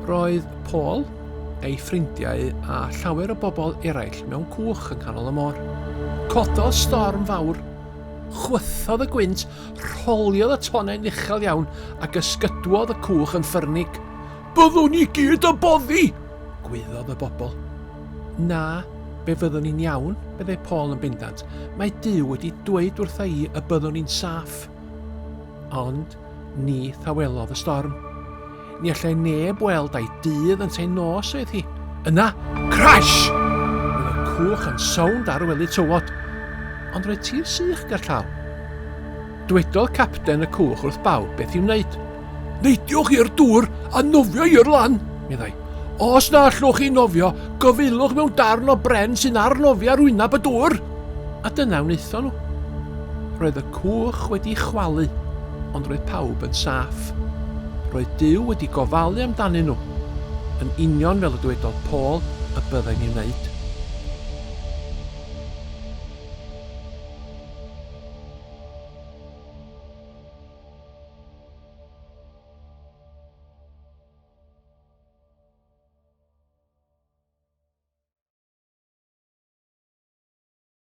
Roedd Paul, ei ffrindiau a llawer o bobl eraill mewn cwch yng nghanol y môr. Cododd storm fawr. Chwythodd y gwynt, rholiodd y tonnau'n uchel iawn ac ysgydwodd y cwch yn ffyrnig. Byddwn ni gyd yn boddi! gwaeddodd y bobl. Na, fe fyddwn ni'n iawn, meddai Paul yn bendant. Mae Duw wedi dweud wrtha i y byddwn ni'n saff. Ond ni thawelodd y storm. Ni allai neb weld ai dydd ynteu nos oedd hi. Yna, crash! Roedd y cwch yn sownd ar wely tywod. Ond roedd tir sych gerllaw. Dwedodd capten y cwch wrth bawb beth i'w wneud. Neidiwch i'r dŵr a nofio i'r lan, meddai. Os na allwch chi nofio, gyfeilwch mewn darn o bren sy'n arnofio ar wyneb y dŵr. A dyna wnaethon nhw. Roedd y cwch wedi chwalu, ond roedd pawb yn saff. Roedd Duw wedi gofalu amdanyn nhw, yn union fel y dywedodd Paul y byddai'n ei wneud.